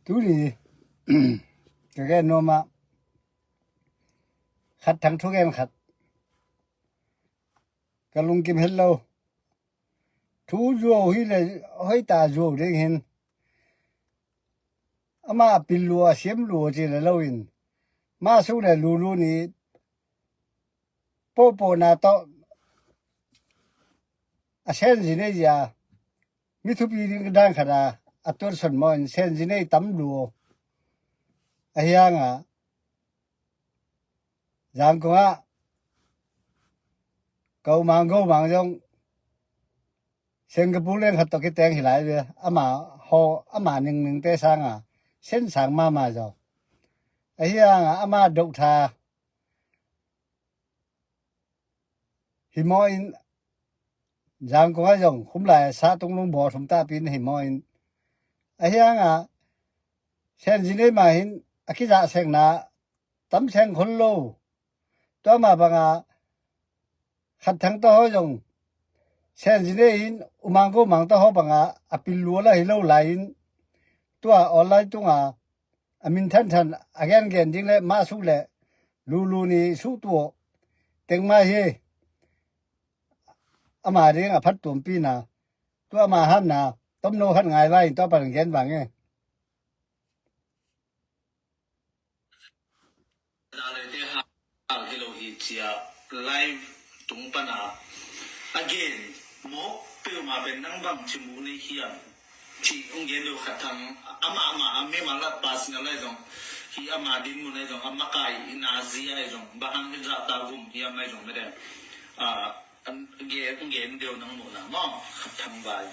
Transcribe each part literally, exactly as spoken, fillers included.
Tuni ka gen nuam ah, Khat Thang thugen khat ka lungkim het lo. Thu zuau hi le hoih ta zuau ding hin, ama a pil lua, a siam lua ci le lo in, mah suk le Lulu ni pohpohna tawh a senzi nei zia, mi thupi ding dan khat a, a tuat son maw in senzi nei tam lua. Ahi hangah Zangkong ah ka U Mang Go Mang zong Singapore leng khat tawh kiteng hi lai ve. Ama haw, ama ningningte sangah sen sang mahmah zaw. Ahi hangah ama dohtha hi maw in, Zangkong ah zong khum lai sah tung lung baw thum tahpi in hi maw in, ahi hangah senzi nei mah hin a kizah sekna tam seng khol lo. Tua mah bangah Khat Thang tawh haw zong senzi nei in, U Mang Go Mang tawh haw bangah a pil lua la hi lo lai in, tua online tungah a min thanthan a gengen ding le mah suk le Lulu ni suk tuah teng mah hi. Ama ding a phat tuampina, tua ama hamna tomno khat ngai vai in tua pan gen vang e. Dale te hal hi lo hi cia live tung pana a gen mawk peuhmah pen nang bang ci mu nei hiam? Ci hong gen lo Khat Thang, amah amah a mema lat personal lai zong, hi ama dinmun lai zong, a makai i nazia lai zong, bang hang hi zahta gum hiam lai zong mede. Ah, Gen, gen deuh nang muhna maw, Khat Thang vai.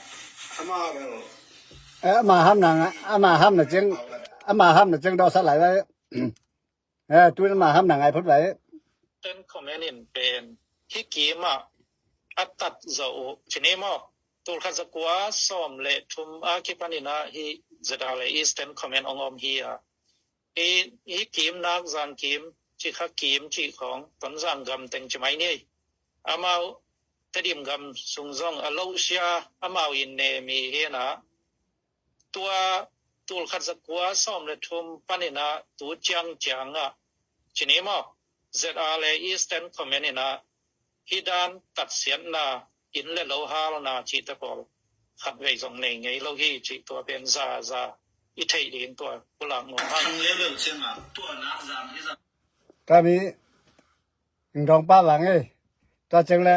Ama bel. Eh, ama hamna nga, ama hamna ceng, ama hamna ceng dawhsak lai vai. Eh, tu ama hamna ngai phot vai. Ten comment in pen hi kim ah a tat zo uh ci ni maw. Tulkhat zakua sawm le thum a kipanin ah hi ZRA Eastern Command ong om hi a. Hi, hi kim nak zan kim, ci kha kim ci khong, Tonzang gam teng ci mai ni. Amau Tedim gam sung zong a lo sia, amau in ne mi hi na. Tua tulkhat zakua sawm le thum panin ah tu ciang ciang ah ci ni maw, ZRA Eastern Command in ah hi dan tatsiatna, inn le lo halna cihte pawl khatvei zong nei ngei lo hi cih tua pen za za i theih ding tua pulak nuam hang. Thang leuleu ciangah tua nak zang hi zang. Tami ing dong pa vang e. Tua ciang le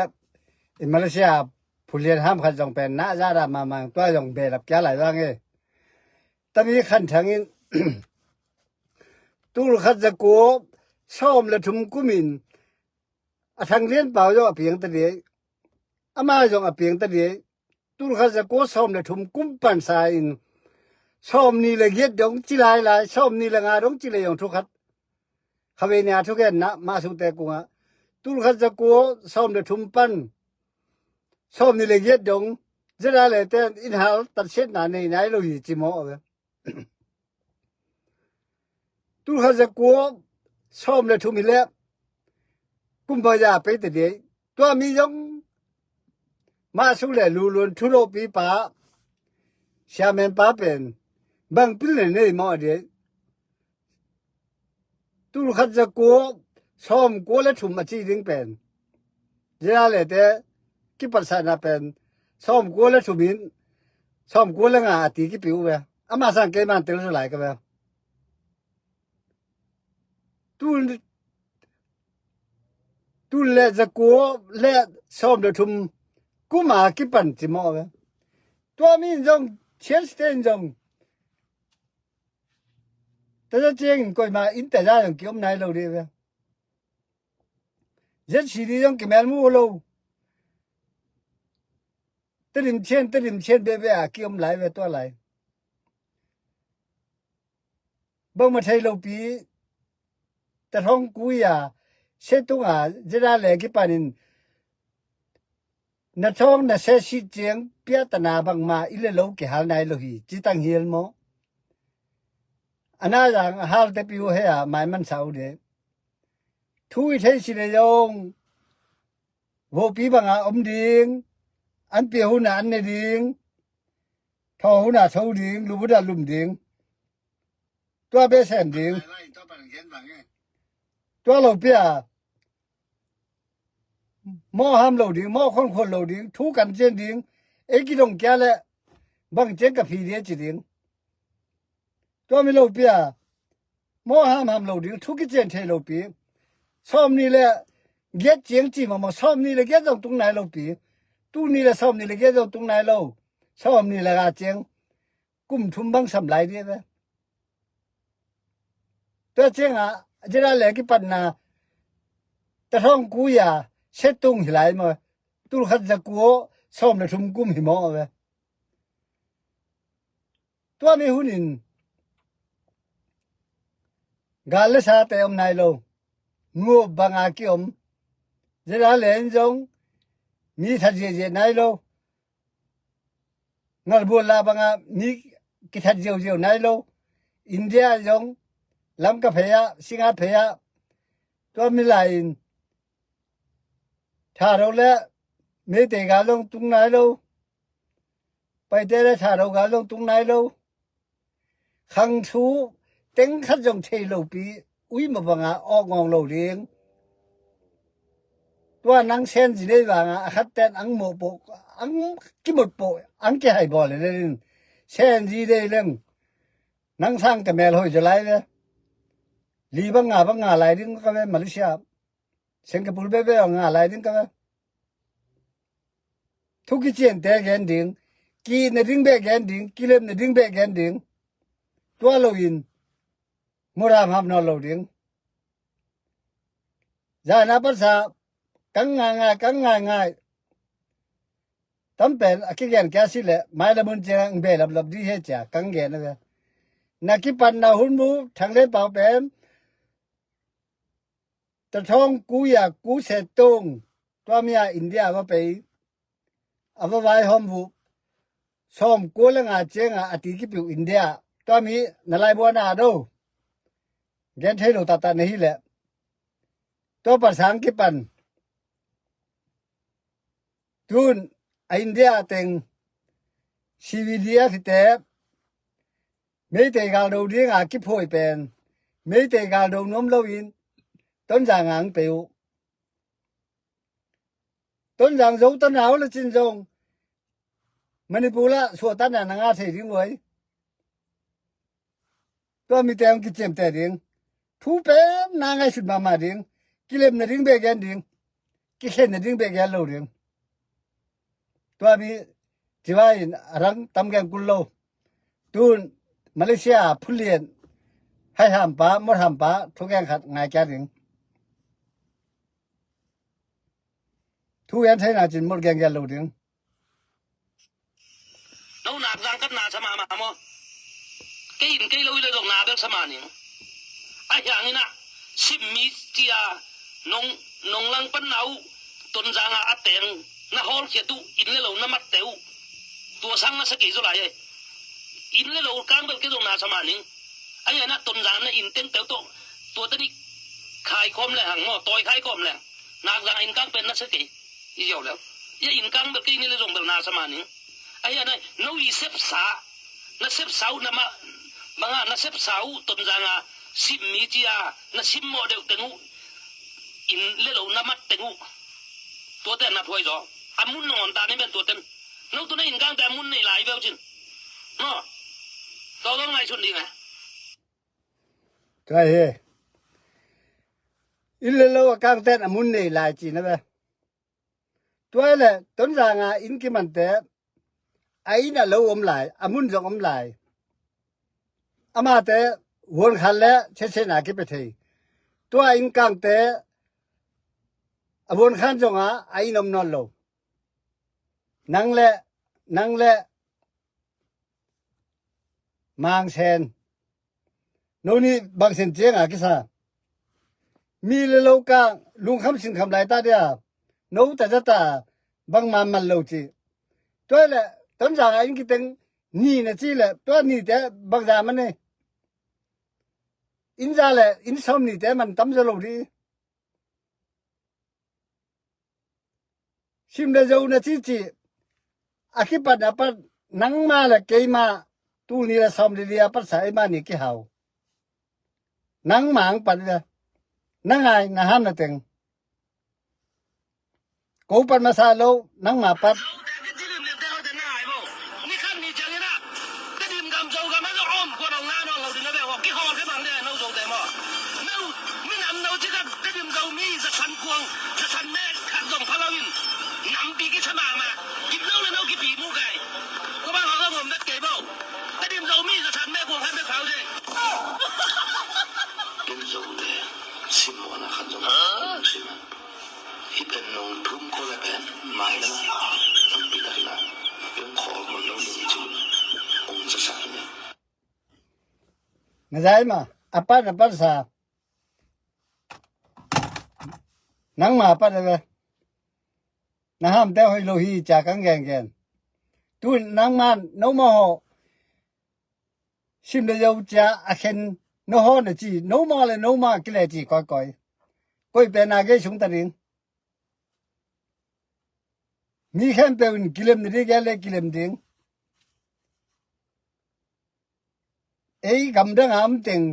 i Malaysia phulian ham khat zong pen nak za da mamang tua zong belap kia lai vang e. Tami Khan Thang in tulkhat zakua sawm le thum kumin a Thang Lian Pau zong a piang ta diai. Ama zong a piang ta diai. Tulkhat zakua sawm le thum kum pansa in sawm ni le giat dong ci lailai, sawm ni le nga dong ci le zong thukhat. Khavei nia thugenna mah sungte kungah tulkhat zakua sawm le thum pan sawm ni le giat dong ZRA le ten in hal tatsiatna nei nai lo hi ci maw a ve. Tulkhat zakua sawm le thum hi le kum baya pei te diai. Tua mi zong mah suk le Luluan thulawhpipa siamen pa pen bang pil le nei maw a diai. Tulkhat zakua sawm kua le thum a ci ding pen ZRA le te kipatsahna pen sawm kua le thum in sawm kua le nga a ti kipi uh ve. Ama sang keiman tel zo lai ka ve. Tul, tul le zakua le sawm le thum kuma kipan ci maw ve. Tua mi in zong, Chin State in zong taza ciangin koima in taza zong kiom nai lo dih ve. ZCD zong kimel mu lo. Tedim Chin, Tedim Chin bebe a kiom lai ve tua lai. Bangmah thei lopi ta thawng kui a se tunga ZRA le kipanin na thawng na se sit ciang piatana bangmah i le lo kihal nai lo hi ci tang hial maw? A na zang a hal te piu he a mai man sau de. Thu i thei si le zong vopi banga om ding, an pia huna an ne ding, thaw huna tho ding, lum huna lum ding. Tua beh sem ding. Tua lo pia. Mawh ham lo ding, mawh khonkhuan lo ding, thu kan cian ding. Ei kidong kia le bang cian ka phi dia ci ding. Tua mi lo pia. Mawh ham ham lo ding, thu kician thei lo pi. Sawm ni le giat ciang ci mamaw, sawm ni le giat zong tung nai lo pi. Tu ni le sawm ni le giat zong tung nai lo. Sawm ni le nga ciang kum thum bang sam lai dia ve. Tua ciangah zira le kipatna ta thawng ku ya setung hi lai maw. Tul khat za ku aw sawm le thum kum hi maw ve. Tua mi hunin gal le sate om nai lo. Nuop banga kiom. Zira le in zong mi that ziahziah nai lo. Ngalbual la banga mi kithat ziauziau nai lo. India zong Lamka phei ah, Singat phei ah tua mi lai in Thado le Meitei gal zong tung nai lo. Paite le Thado gal zong tung nai lo. Khang thu teng khat zong thei lo pi ui ma banga awk ngawng lo ding. Tua nang senzi nei vanga a khat ten ang mawh poh ang kimot poh ang kihai bawl le lelin senzi dei leng nang sang ka mel hoi zaw lai le. Li bang nga bang nga lai ding ka ve Malaysia. Singapore bebe nga lai ding ka ve. Thu kiciante gen ding. Ki na ding beh gen ding. Kilem na ding beh gen ding. Tua lo in mawh ham ham nawn lo ding. Zana patsa kang ngai ngai kang ngai ngai. Tam pen a kigen kia si le mai la mun ciang ang be lap lap di he cia kang gen a ve. Na kipan na hun mu thang le pau pen ta thawng ku ya ku se tung. Tua mi a India va pei. A va vai hawm vuh. Sawm kua le nga cianga a ti kipiu India. Tua mi na lai buana do. Gen thei lo tata na hi le. Tua pasang kipan. Tun a India teng C V D F te Meitei gal do dinga kiphuai pen Meitei gal do nuam loin Tonzang ang pe uh. Tonzang zo ta nau le cin zong Manipur ah suahtakna na nga thei ding uai. Tua mite hong kiciamteh ding. Thu pen na ngaihsut mahmah ding. Kilemna ding beh gen ding. Kikhenna ding beh gen lo ding. Tua mi civa in a rang tam gen kul lo. Tun Malaysia a phulian hai hampa mot hampa thu gen khat ngai kia ding. Thu gen theina cin mot gen gen lo ding. No nak zang kat na sama ma mo. Kei in kei lo i le dong na bel sama ning. A hiang ina sim mi tia nong nong lang pan nau Tonzang a ateng na hol khia tu in le lo na mat teu. Tua sang na sa kei zo lai e. In le lo kang bel kei dong na sama ning. A hiang na Tonzang na in teng teu to. Tua tani khai kom le hang mo toi khai kom le. Nak zang in kang pen na sa kei. I ziau leu. Ia in kang bel kei ni le zong bel na sama ning. Ahi anai no i sepsa na sepsa uh na ma banga na sepsa uh Tonzang a sim mi cia na sim mawh deuh teng uh in le lo na mat teng uh. Tuate na phuai zaw a mun nangawn ta ni ben tuaten no tuna in kangte a mun nei lai beu cin. No. Tawlon ngaihsun ding a. Tua hi. In le lo a kangten a mun nei lai ci na be. Tua le Tonzang a inn kimante a inn a lo om lai a mun zong om lai. Amate huan khan le chechena kipe thei. Tua inn kangte a huan khan zonga a inn om nawn lo. Nang le nang le Mang Sen. No nih bang sen cianga kisa mi le lo kang lungkham sinkham lai ta dia no ta zata bangma man lo ci. Tua le Tonzang a inn kiteng ni na ci le tua nite bangza man e. Inn za le inn sawm nite man tam zo lo di. Sim le zo na cici a kipat a pat nangma le keima tul ni le sawm le li a patsa eima ni kihau. Nangmah ang pan ve. Na ngai, na ham na teng. Ko pan masa lo, nangmah pat. Pen Zote simmawhna khat zong sim a, hih pen nong thum khol a pen mailam a tampi takin a pen khawl khol lo ding ci ong zasak hi. Na zai ma a pan a pan sa nangma pan a ve. Na hamte hoih lo hi cia kang gengen. Tu nangman noma ho sim le zo cia a khen no ho na ci, noma le noma kile ci koikoi. Koi pen a gei sung ta ding. Mi khempeuh in kilem na ding, gel le kilem ding. Ei gamdang a om teng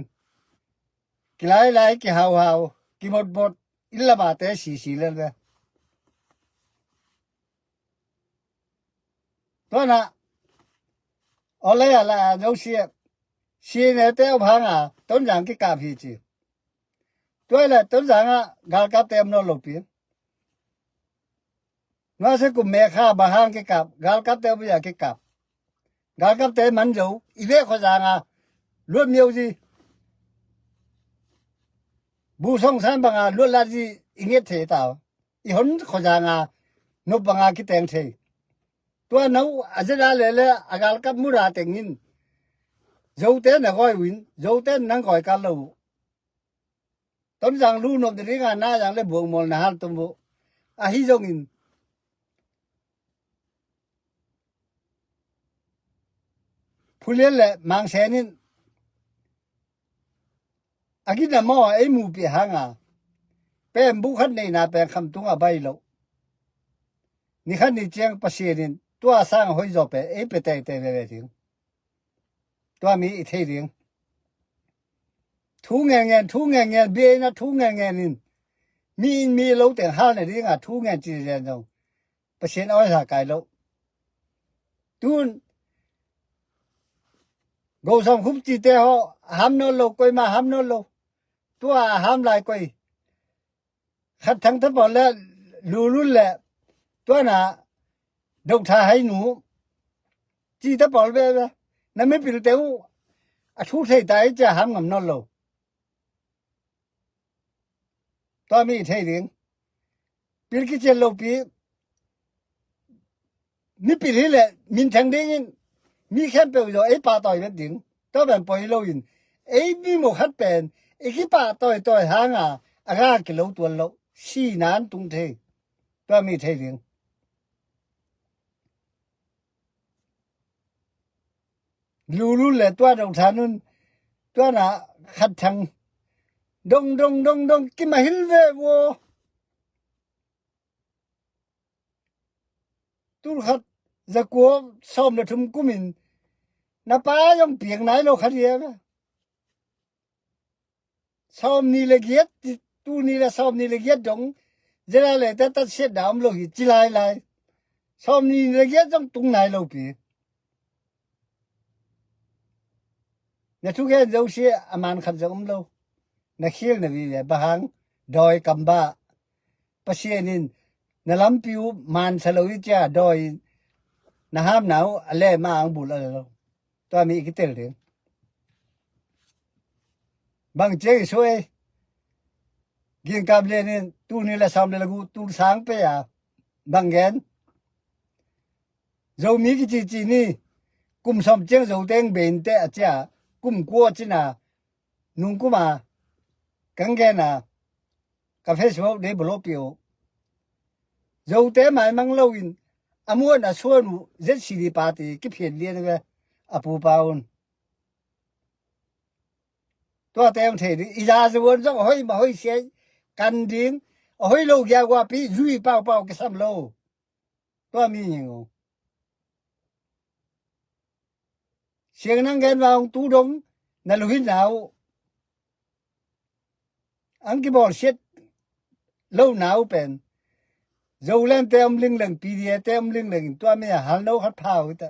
kilailai, kihauhau, kimotmot, inn le bate sisi lel ve. Tuana olei a la a zosia sinete a phanga Tonzang kikap hi ci. Tuai le Tonzang a galkapte om nawn lopi. Nuasia kum mekha bang hang kikap, galkapte om a kikap. Galkapte man zo i ve khuazanga luat miau zi. Bu song san banga luat lat zi i nget thei tau. I hon khuazanga nop banga kiteng thei. Tua no a zeda lele a galkap mura tengin Zote na goi win, Zote nang goi kal lo. Tonzang lu nop na dinga na zang le buang mol na hal tum bu. Ahi zongin Phulian le Mangsen in a gina maw a ei mupi hanga pen bu khat neina pen kham tunga bai lo. Ni khat ni ciang Pasian in tua sang a hoi zaw pen ei pe teitei veve ding. Tua mi i thei ding. Thu ngen ngen, thu ngen ngen, bia ina thu ngen ngen in mi in mi lo teng hal na dinga thu ngen ci zen zong Pasian awi sa kai lo. Tun go sawm khum cite ho a ham nawn lo, koima ham nawn lo. Tua a ham lai koi Khat Thang tapawl le Lulun le tuana Dr. Hainu ci tapawl veve na mipilte uh a thu thei ta i cia ham ngam nawn lo. Tua mi i thei ding. Pil kician lopi mipil hi le minthang dingin mi khempeuh zaw ei pahtawi vet ding. Tua pen poi loin ei mi mawkhat pen i kipahtawi tawi hanga a ga kilo tuan lo. Sinan tung thei. Tua mi thei ding. Lulun le tua Dr. Nun tuana Khat Thang dong dong dong dong kimahil ve vo. Tul khat zakua sawm le thum kumin na pa zong piang nai lo khat hi a. Sawm ni le giat, tul ni le sawm ni le giat dong zela le te tatsiat da om lo hi ci lailai. Sawm ni le giat zong tung nai lo pi. Na thugen zosia a man khat zong om lo. Na khial na vive bahang dawi kambah Pasian in na lampi uh mansa lo i cia dawi in na hamna uh a le ma ang bul a lo. Tua mi i kitel ding. Bang cia i suai. Gingkap lian in tul ni le sawm le lagu tul sang pe a bang gen. Zomi kicici ni kum sawm ciang Zoteng beinte a cia kum kua cina nungkuma kang gena ka Facebook dei bolo pio. Zote maimang loin a muan a suan uh Z C D party kiphian lian ve a pupa un. Tua te ang thei ding i za zuan zong a hoi ma hoi sia kan ding a hoi lo gia guapi zui paupau kisam lo. Tua mi ning uh. Siang nang gen vang tu dong na luhin na uh. ang kibawlsiat lo na uh pen Zoland te om lingleng, P D F te om lingleng in tua mi a halno khat pha uh hi ta.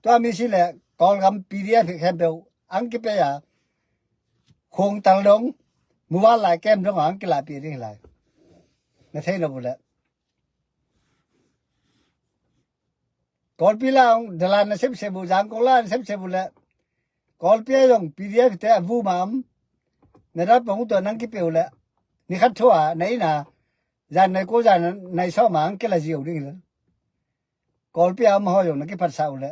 Tua mi si le Kawlgam P D F khempeuh ang kipei a, Khuangtal dong, Mual lai kem dong ang kilahpih ding hi lai. Na thei lo uh le Kawlpi la ong dalan na sepsep uh, Zangkong la na sepsep uh le Kawlpi a zong P D F te a vuma om. Na dal pong uh tua nang kipeu le ni khat thua na ina zan nai ko zan nai sawma ang kila ziau ding le Kawlpi a om haw zong na kiphatsa uh le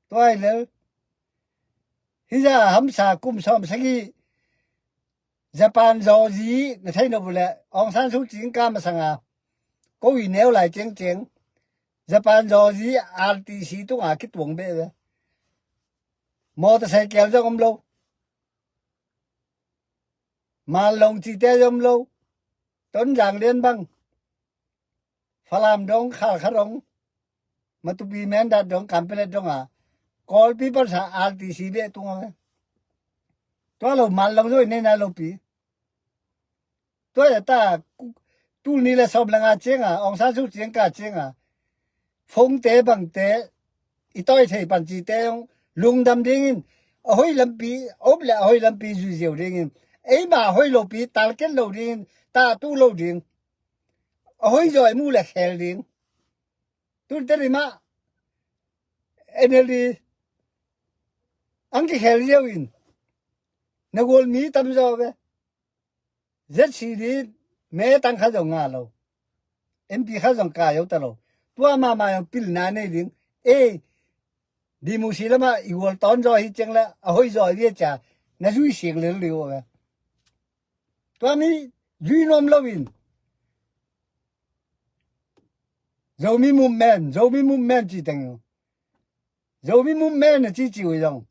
tua hi le hija hamsa kum sawm sagih Japan zawzi na thei nop uh le Aung San Suu Kyi ka masanga ko i neu lai cengceng Japan zawzi R T C tunga kituang beh ve. Motorcycle zong om lo. Manlong cite zong om lo. Tonzang lian bang Falam dong, Khalkha dong, Matupi, Mindat dong, Kanpetlet dong a Kawlpi pansa R T C beh tung a ve. Tua lo Manlong zoi nei nai lopi. Tua ya ta tul ni le sawm le nga cianga Aung San Suu Kyi ka cianga phone te bangte i tawi thei pan cite zong lungdam dingin a hoi lampi op le a hoi lampi zui ziau dingin eima a hoi lopi talket lo dingin ta tu lo ding. A hoi zaw i mu le khel ding. Tun te rimah N L D ang kikhel ziau in na gual mi tam zaw ve. Z C D me tang kha zong nga lo. M P kha zong ka yo ta lo. Tua mahmah zong pilna nei ding. E, dimusi lamah i gual tawn zaw hi ciang le a hoi zaw hi cia na zui sik lel ding uh ve. Tua mi zui nuam loin Zomi movement, Zomi movement ci teng uh. Zomi movement na ci ci uh zong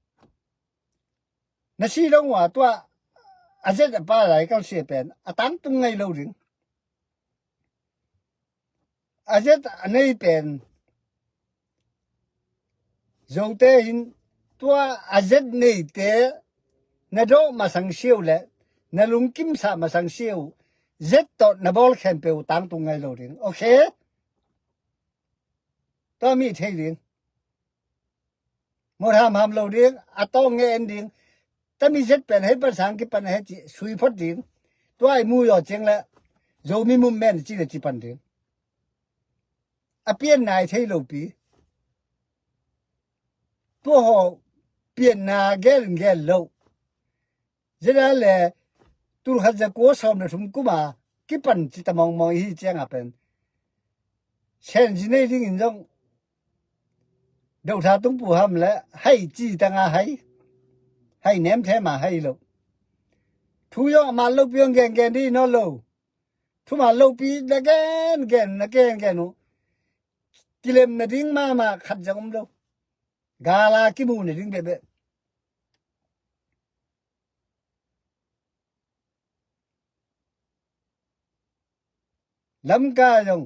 na si dong uh a tua a zet a pa lai kal sia pen a tangtung ngei lo ding. A zet a nei pen Zote hin tua a zet neite na dawh masang siau le na lungkimsah masang siau zet tawh na bawl khempeuh tangtung ngei lo ding. Okay? Tua mi thei ding. Mawh hamham lo ding, a tawng nge en ding. Tami zet pen hei pan sang kipan a he ci sui phot ding. Tua i mu zaw ciang le Zomi movement ci le ci pan ding. A pianna i thei lopi. Tua haw pianna gel gel lo. Zia le tulkhat zakua sawm le thum kuma kipan cita mawngmawng ihi cianga pen senzi nei dingin zong dohtha tungpu ham le hai ci tanga hai, hai nemthema hai lo. Thu zong a man lopi zong gengen dih nawn lo. Thuman lopi na gengen na gengen uh kilem nading mahmah khat zong om lo. Gala kimu nading behbeh. Lamka zong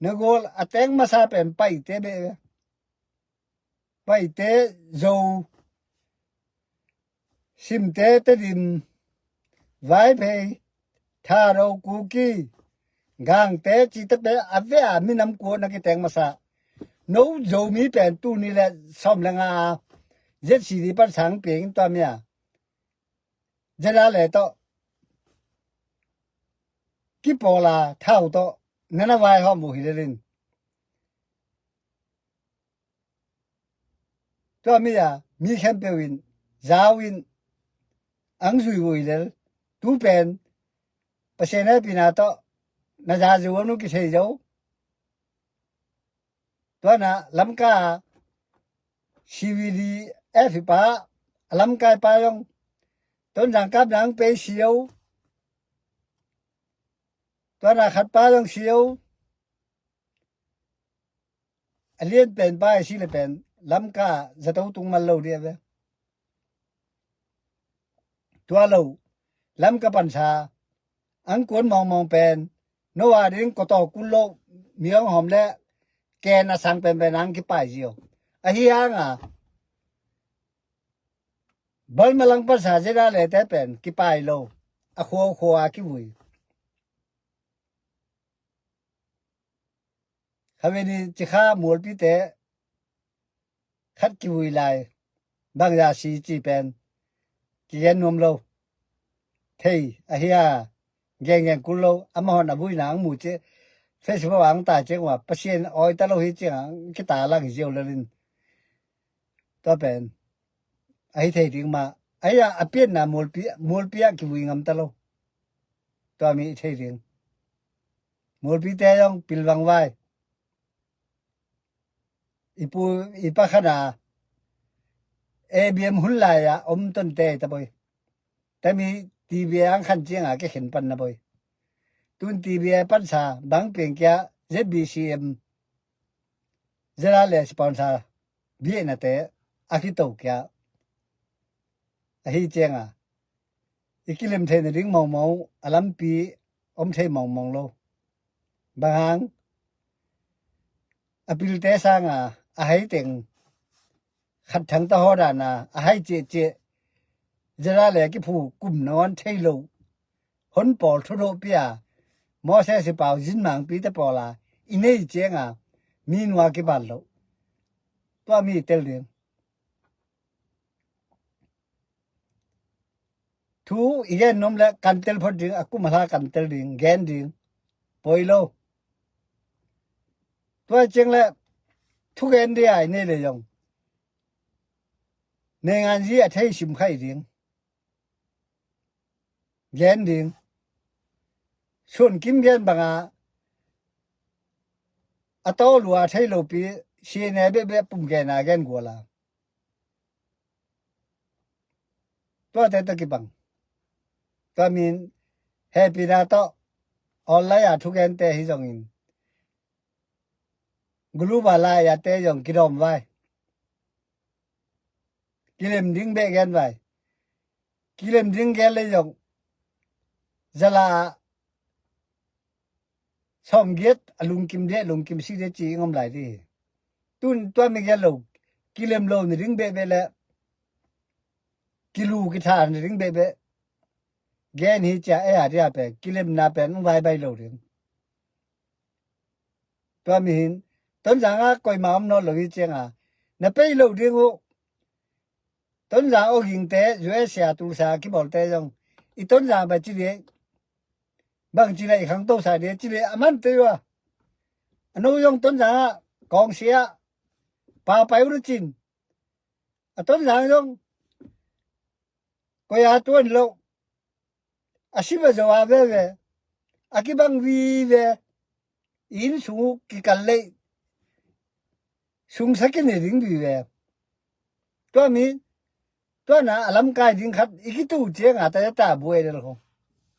na gual a teng masa pen Paite beh ve. Paite, Zo, Simte, Tedim, Vaiphei, Tharo, Kuki, Gangte cite pen a ve a minam kua na kiteng masa. No Zomi pen tuni le sawm le nga a Z C D pan sang piangin tua mi a Zedale tawh kipawla thau tawh nana vaihawm uh hi lelin tua mi a mi khempeuh in zau in ang zui uh hi lel. Tu pen Pasian hehpihna tawh na zazu a nu kithei zo. Tuana Lamka C V D F pa a lamkai pa zong Tonzang kap nang pei sio. Tuana khat pa zong sio. A lian pen pa a si le pen Lamka zato tung man lo dia ve. Tua lo Lamka pansa ang kuan mawngmawng pen no a ding kawtaw kul lo mi hong hawm le ken a sang penpen ang kipai zio. Ahi hanga Balmalang pansa zena lete pen kipai lo, a khuakhua a kivui. Khaveni cikha mualpite khat kivui lai, bangzah si ci pen kigen nuam lo. Thei ahi a, gengen kul lo, amahon a vuina ang mu ci, Facebook ang ta ciang ua Pasian awi ta lo hi ciang ang kita lang hi ziau lalin. Tua pen ahi thei ding mah, ahi a, a pianna mualpi, mualpi ah kivui ngam ta lo. Tua mi i thei ding. Mualpite zong pilvang vai. I pu i pa khana A B M hun lai-a om tonte ta boi. Tami T B A ang khan cianga kikhen panna boi. Tun T B A pansa bang piang kia Z B C M zela le sponsor bienate a kito kia. Ahi cianga i kilem theina ding mawngmawng, a lampi om thei mawngmawng lo. Bang hang, a pilte sanga a hai teng khat thang ta hawdana a hai ciahciah zera le kiphu kum nangawn thei lo. Hon pawl thudawh pia Moses i pau zinmangpi te pawla i nei cianga mi nua kibat lo. Tua mi tel ding. Thu i gen nuam le kan tel phot ding, a kum a hla kan tel ding, gen ding. Poi lo. Tua ciang le thugen dia i nei le zong neingan zi a thei sim khai ding. Gen ding. Suan kim gen banga a tawlua thei lopi sine behbeh pum gena gen guala. Tuate tawh kibang. Tua min hehpihna tawh online a thugente hi zongin guluba lai-ate zong kidawm vai. Kilem ding beh gen vai. Kilem ding gen le zong zala sawmgiat a lungkim deh, lungkim si deh ci i ngom lai dih hi. Tun tua mi gen lo, kilem lo ni ding behbeh le kilu kitha ni ding behbeh gen hi cia ei a dia pen kilemna pen ung vaibai lo ding. Tua mi hin Tonzang a koima om nawn lo hi cianga na pei lo ding uh. Tonzang aw gingte U S A tulsa kibawlte zong i Tonzang ba ci dih. Bang cina i khangto sa dia ci le a man tei ua. A no zong Tonzang ah kawngsia papai ura cin. A Tonzang zong koya tuan lo. A siba zo a veve a kibang vive. I inn sung uh kikal lei sungsa kine ding dui ve. Tua mi tuana a lamkai ding khat i kitu cianga ta ta buai del kho.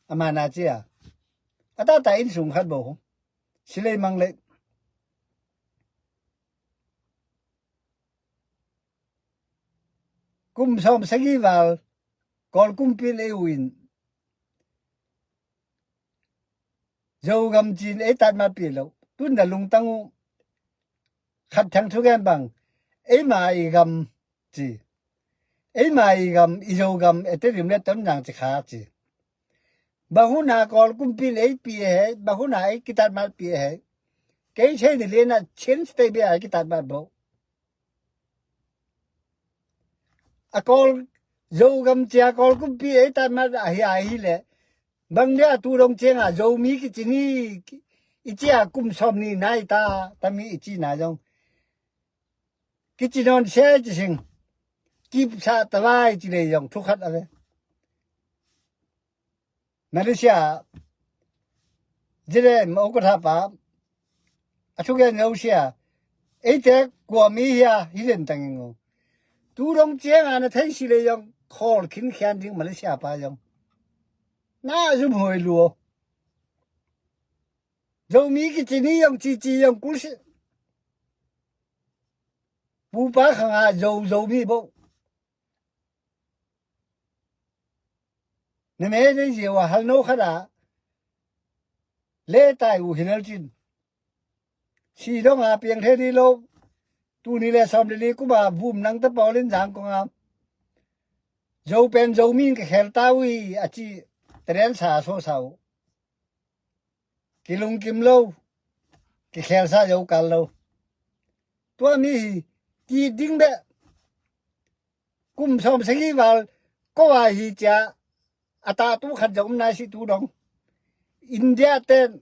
A mana cia a ta ta inn sung khat bo kho. Silei mang lei. Kum sawm sagi val Kawl kumpi in ei uh in Zogam cin ei tatmat pi lo. Tun na lungtang uh khat thang thugen bang eima i gam ci. Eima i gam i Zogam ete rim le Tonzang ci kha ci. Bang huna Kawl kumpi in ei pi e hei, bang huna ei kitatmat pi e hei. Kei thei ni liana Chin State bia ei kitatmat bo. A Kawl Zogam cia Kawl kumpi ei tatmat ahi ahi le bang dia tu dong cianga Zomi kici ni i cia kum sawm ni nai ta tami i ci na zong kici nawn se ci sing. Kipsa tavai ci lei zong thukhat a ve. Malaysia zile ma uka thapa a thugen zosia eite kuami hia hi den tangin ngo. Tu dong cianga na thei si le zong khawl khin khian ding Malaysia pa zong na zum hoi luo. Zomi kici ni zong cici zong kulsi. Pupa khanga zo Zomi bo. Na me dei zia ua halno khata le tai uh hi lel cin. Si donga piang thei dih lo. Tuni le sawm le li kuma vum nang ta pawlin zang konga Zo pen Zomi in ka khel ta uh hi a ci, taren sa so sa uh. Kilungkim lo, kikhelsa zo kal lo. Tua mi hi, ki ding beh. Kum sawm sagih val ko a hi cia, a tatu khat zong om nai si tu dong. India ten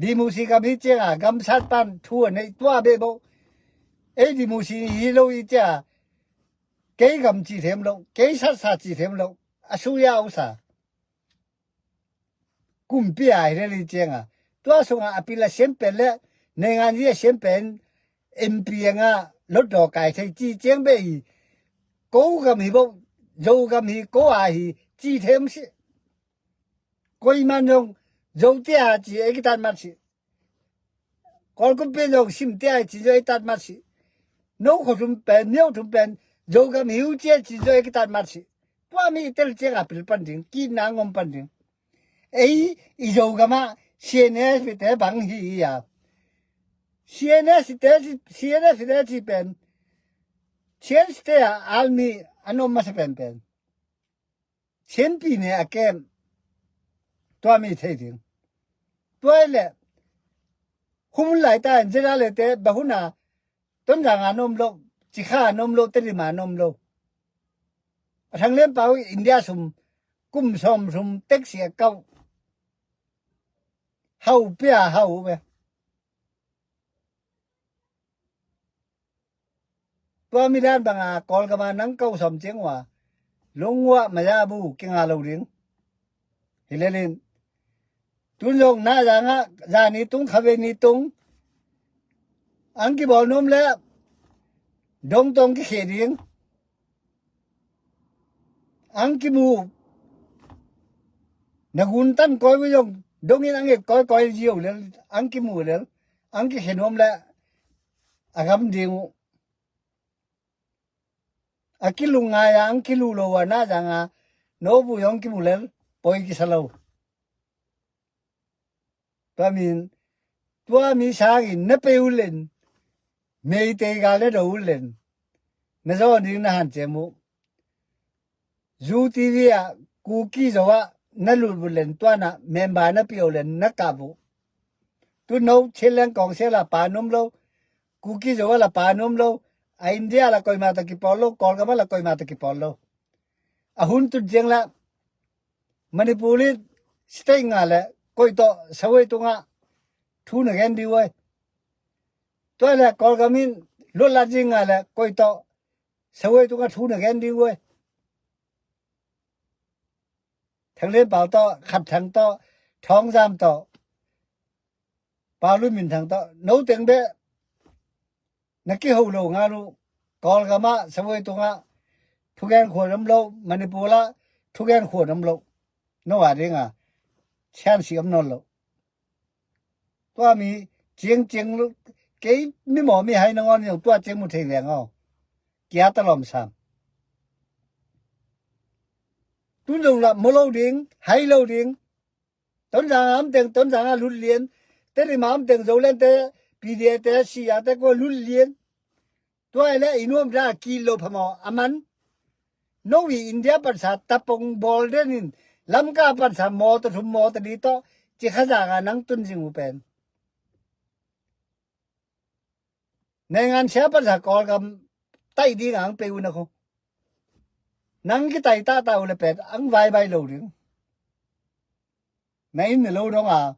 dimusi gam hi cianga gamsat pan thu a neih tua beh bo. Ei dimusi hi lo hi cia, kei gam ci them lo, kei satsa ci them lo. A suya usa. Kumpi a hi lel hi cianga, tua sunga a pil a siam pen le neingan hi a siam pen, M P anga lotdaw kai thei ci ciang beh hi. Ko gam hi bo, Zo gam hi, ko a hi ci them si. Koiman zong Zo tia ci ei kitat mat si. Kawlkumpi zong sim tia ci zo ei tat mat si. No kho thum pen, myo thum pen, Zo gam hi uh cia ci zo ei kitat mat si. Tua mi i tel cianga pil pan ding, kina ngom pan ding. Ei i Zogam ah C N F te bang hi i a, C N F te, C N F te ci pen, C N F te a almi an om masa penpen. Chin pi ne a kem. Tua mi thei ding. Tua i le, hun lai ta in zena le te ba hun a, Tonzang a nom lo, Cikha a nom lo, Tedim a nom lo. A Thang Lian Pau India sum, kum sawm sum, taxi a kau. Hau pia hau ve. Tua mi dan banga Kawlgama nang kau sawm ciang ua, lungua maya bu kinga lo ding. Hi lelin. Tun zong na zanga, zani tung, khaveni tung. Ang kibawl nom le, dong tong kikhia ding. Ang kimu, na gun tan koi wi zong, dongin ang et koi koi zio lel, ang kimu lel, ang kikhia nom le, a gam ding uh. A kilung ngai a, ang kilu lo a na zanga, no bu zong kimu lel, poi kisa lo. Tua min, tua mi sangin na pe ulen, Meitei gal na do ulen, na zaw ding na han cem uh. Zu T V ah, Kuki Zo ah, na lut ulen, tua na member na pia ulen, na kap uh. Tu no, Chin Leng Kawng Sel ah pa nom lo, Kuki Zo ah la pa nom lo, a India la koima ta kipawl lo, Kawlgam ah la koima ta kipawl lo. A hun tut ziang la, Manipur in state nga le koi tawh sawei tungah thu na gen ding uai. Tua le Kawlgam in luat lat zing nga le koi tawh sawei tungah thu na gen ding uai. Thang Lian Pau tawh, Khat Thang tawh, Thawng Zam tawh, Pau Lun Min Thang tawh, no teng beh na kiho lo nga lu, Kawlgam ah sawei tungah thugen khuan om lo, Manipur ah thugen khuan om lo. No a dinga chance om nawn lo. Tua mi ciang ciang lu, kei mi maw mi hai nangawn zong tua ciang mu thei veng aw. Kia ta lawm sam. Tun zong la mu lo ding, hai lo ding. Tonzang a om teng, Tonzang a lut lian. Tedim a om teng, Zoland te, P D A te, Sia te kua lut lian. Tua i le i nuam da ki lo pha maw, a man. No i India pansa tapong bawl den in, Lamka pansa mawtaw thum mawtaw li tawh, Cikha zanga nang tun zing uh pen. Neingan sia pansa Kawlgam taih ding ang pe uh na kho. Nang kitaih tata uh le pen, ang vaibai lo ding. Na inn na lo dong a,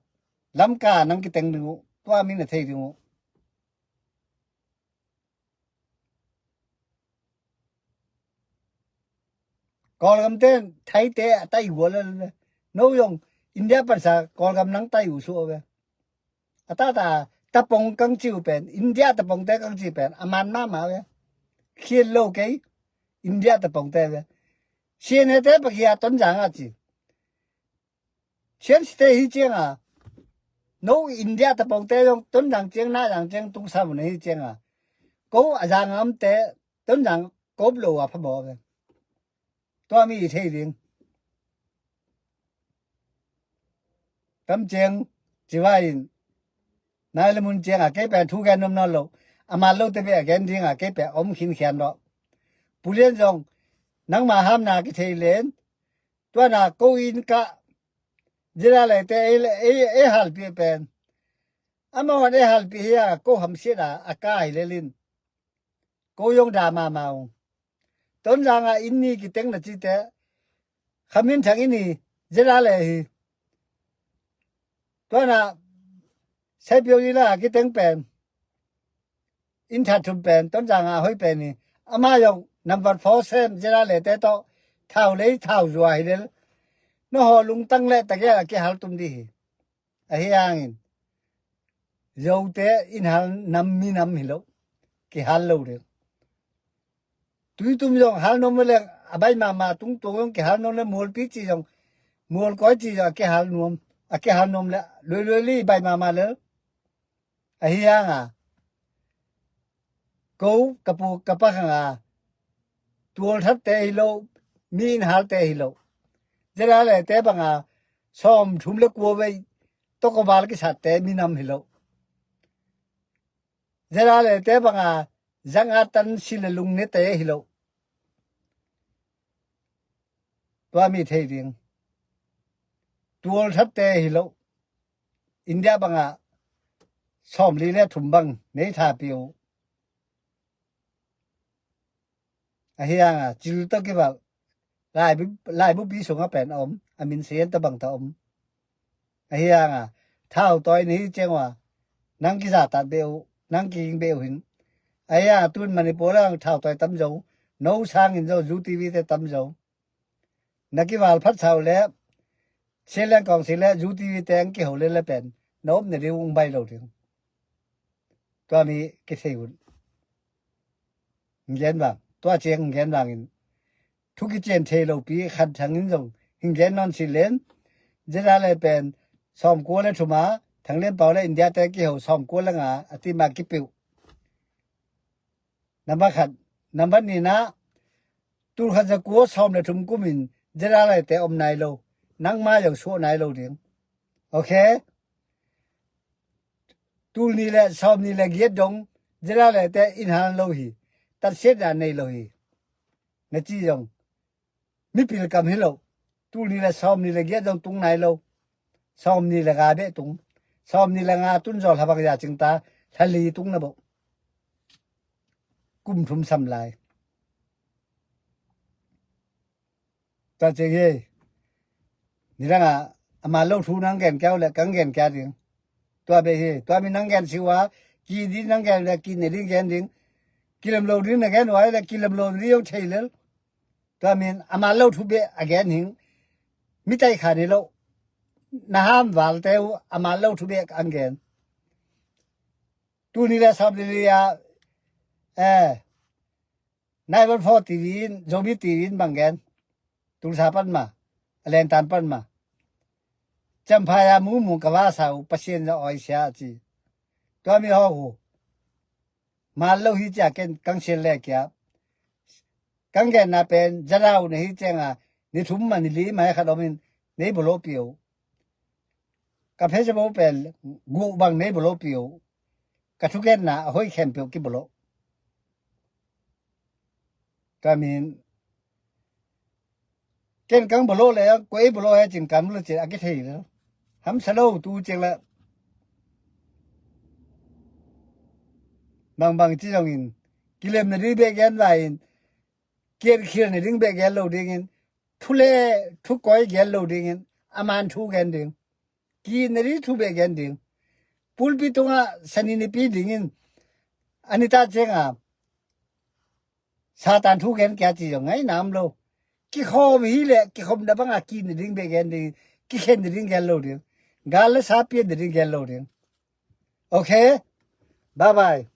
Lamka nang kiteng ding uh, tua mi na thei ding uh. Kawlgam ten Thaite a taih gual le, no zong India pansa Kawlgam nang taih uh suah ve. A tata tapong kang ci uh pen, India tapongte kang ci pen, a man mahmah ve. Khian lo kei, India tapongte ve. Sian hete pakhia Tonzang a ci. Sian site hi cianga, no India tapongte zong Tonzang ciang, Nazang ciang tungsa mun hi cianga. Ko a zanga omte Tonzang kop lo a pha baw ve. Tua mi i thei ding. Tam ciang, ci vai in, nai le mun cianga kei pen thu gen nom nawn lo. A man lo te beh a gen dinga kei pen om khin khian lo. Pu Lian zong, nangma hamna kithei len. Tuana ko inn kah Zedale te ei, ei, ei halpih pen, amau an ei halpih hi a, ko hamsiat a, a kai lelin ko zong da mahmah ung. Tonzang a inn ni kiteng na cite, khamin thang inn hi, Zedale hi. Tuana Saipiau inn a kiteng pen, inn that thum pen Tonzang a hoih pen hi. Ama zong number four sem Zedale te tawh thau lei thau zua hi lel. Noho lungtang le tagial a kihal tum dih hi. Ahi hangin Zote inn hal nam, minam hi lo, kihal lo ding. Tuitum zong hal nuam leng a bai mahmah, tungtuang zong kihal nuam le, mualpi ci zong, mualkawi ci zong a kihal nuam, a kihal nuam le luailuai li bai mahmah lel. Ahi hanga ko ka pu ka pa khanga tualthatte hi lo, mi inn halte hi lo. Zedale te banga sawm thum le kua vei tokobal kisatte minam hi lo. Zedale te banga zanga tan si le lung nete hi lo. Tua mi thei ding. Tualthatte hi lo. India banga sawmli le thum bang nei thapi uh. Ahi hanga cil tawh kival laibu, laibupi sungah pen a om, a min sian tawh bang tawh om. Ahi hanga thautawi na hi ciang uh a, nang kizatat beh uh, nang kiging beh uh hin. Ahi hanga tun Manipur ah thautawi tam zo, no sangin zo, Zu TV te tam zo. Na kival phat sau le Chinland Council le Zu TV te ang kiho le le pen na om na ding ung bai lo ding. Tua mi kithei un. Ngen vang, tua ciang ngen vangin thu kician thei lo pi khan thangin zong hin gen nawn si len. Zedale pen sawmkua le thuma, Thang Lian Pau le India te kiho sawmkua le nga a tima kipeuh. Nambat khat, nambat nina, tulkhat zakua sawm le thum kumin Zedale te om nai lo, nangma zong suah nai lo ding. Ok. Tulni le sawmni le giat dong Zedale te inn hal lo hi. Tatsiatna nei lo hi. Na ci zong mipil kam hi lo. Tulni le sawmni le giat zong tung nai lo. Sawmni le nga beh tung. Sawmni le nga tun zaw lha bang ya cing ta, lha li tung na bawh. Kum thum sam lai. Tua cing hi. Nidanga a man lo thu nang gen kiau le kang gen kia ding. Tua beh hi. Tua mi nang gen siwa, ki ding nang gen le ki ne ding gen ding. Kilem lo ding na gen wai le kilem lo ding yong thei lel. Tua min a man lo thu beh a gen hing. Mi tai kha ni lo. Na ham val teu a man lo thu beh ang gen. Tuni le sawm li li a, eh, nine one four TV in, Zomi TV in bang gen. Tulsa pan ma, a lentan pan ma. Champhai a mumung ka va sau, Pasian za oi sia a ci. Tua mi ho hu. Mal lo hi cia ken kang sial le kia. Kang genna pen, za dau na hi cianga, ni thum ma ni li ma hi khat om in, nei bolo pio. Ka phesa bo pen, gu bang nei bolo pio. Ka thugenna, a hoi khem pio ki bolo. Ka min, ken kang bolo le, ko ei bolo he cin kam lo cin, a ki thei lo. Ham sa lo tu cin la. Bang bang ci zong in, kilem na ding beh gen lai in, kian khil na ding beh gen lo ding in, thu le, thu koi gen lo ding in, a man thu gen ding. Ki na ding thu beh gen ding. Pulpi tunga sani ni pi ding in, a ni ta cianga, Satan thu gen kia ci zong ngai nam lo. Kikhom hi le, kikhom da banga ki na ding beh gen ding, ki khen na ding gen lo ding. Gal le sa pian na ding gen lo ding. Ok? Bye bye.